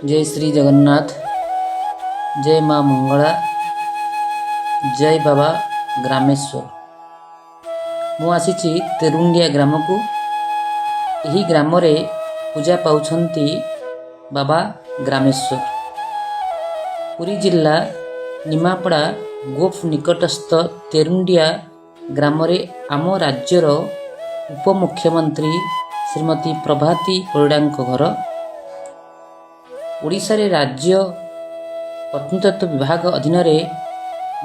ଜୟ ଶ୍ରୀ ଜଗନ୍ନାଥ, ଜୟ ମା ମଙ୍ଗଳା, ଜୟ ବାବା ଗ୍ରାମେଶ୍ୱର। ମୁଁ ଆସିଛି ତେରୁଣ୍ଡିଆ ଗ୍ରାମକୁ। ଏହି ଗ୍ରାମରେ ପୂଜା ପାଉଛନ୍ତି ବାବା ଗ୍ରାମେଶ୍ୱର। ପୁରୀ ଜିଲ୍ଲା ନିମାପଡ଼ା ଗୋପ ନିକଟସ୍ଥ ତେରୁଣ୍ଡିଆ ଗ୍ରାମରେ ଆମ ରାଜ୍ୟର ଉପମୁଖ୍ୟମନ୍ତ୍ରୀ ଶ୍ରୀମତୀ ପ୍ରଭାତୀ ପରିଡ଼ାଙ୍କ ଘର। ଓଡ଼ିଶାରେ ରାଜ୍ୟ ପ୍ରତ୍ନତତ୍ତ୍ୱ ବିଭାଗ ଅଧୀନରେ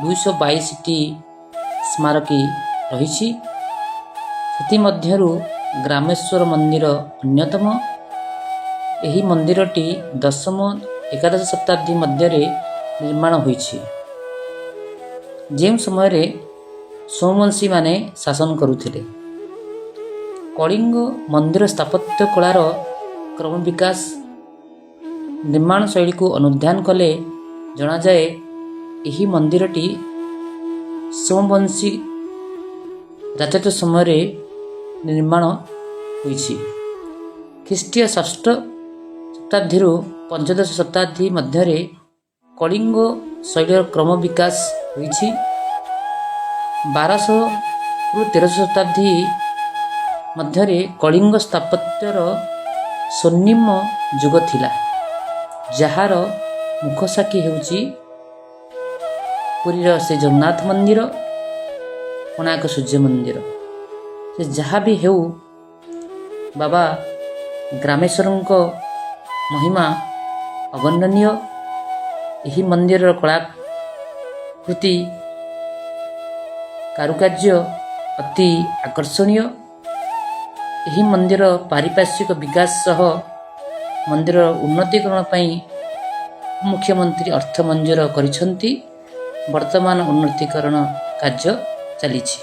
222ଟି ସ୍ମାରକୀ ରହିଛି। ସେଥିମଧ୍ୟରୁ ଗ୍ରାମେଶ୍ୱର ମନ୍ଦିର ଅନ୍ୟତମ। ଏହି ମନ୍ଦିରଟି ଦଶମ ଏକାଦଶ ଶତାବ୍ଦୀ ମଧ୍ୟରେ ନିର୍ମାଣ ହୋଇଛି, ଯେଉଁ ସମୟରେ ସୋମବଂଶୀମାନେ ଶାସନ କରୁଥିଲେ। କଳିଙ୍ଗ ମନ୍ଦିର ସ୍ଥାପତ୍ୟ କଳାର କ୍ରମ ବିକାଶ ନିର୍ମାଣ ଶୈଳୀକୁ ଅନୁଧ୍ୟାନ କଲେ ଜଣାଯାଏ, ଏହି ମନ୍ଦିରଟି ସୋମବଂଶୀ ରାଜତ୍ୱ ସମୟରେ ନିର୍ମାଣ ହୋଇଛି। ଖ୍ରୀଷ୍ଟୀୟ ଷଷ୍ଠ ଶତାବ୍ଦୀରୁ ପଞ୍ଚଦଶ ଶତାବ୍ଦୀ ମଧ୍ୟରେ କଳିଙ୍ଗ ଶୈଳୀର କ୍ରମ ବିକାଶ ହୋଇଛି। 1200ରୁ 13ଶହ ଶତାବ୍ଦୀ ମଧ୍ୟରେ କଳିଙ୍ଗ ସ୍ଥାପତ୍ୟର ସ୍ୱର୍ଣ୍ଣିମ ଯୁଗ ଥିଲା, ଯାହାର ମୁଖସାକ୍ଷୀ ହେଉଛି ପୁରୀର ଶ୍ରୀ ଜଗନ୍ନାଥ ମନ୍ଦିର, କୋଣାର୍କ ସୂର୍ଯ୍ୟ ମନ୍ଦିର। ସେ ଯାହା ବି ହେଉ, ବାବା ଗ୍ରାମେଶ୍ୱରଙ୍କ ମହିମା ଅବର୍ଣ୍ଣନୀୟ। ଏହି ମନ୍ଦିରର କଳାକୃତି କାରୁକାର୍ଯ୍ୟ ଅତି ଆକର୍ଷଣୀୟ। ଏହି ମନ୍ଦିର ପାରିପାର୍ଶ୍ୱିକ ବିକାଶ ସହ ମନ୍ଦିରର ଉନ୍ନତିକରଣ ପାଇଁ ମୁଖ୍ୟମନ୍ତ୍ରୀ ଅର୍ଥ ମଞ୍ଜୁର କରିଛନ୍ତି। ବର୍ତ୍ତମାନ ଉନ୍ନତିକରଣ କାର୍ଯ୍ୟ ଚାଲିଛି।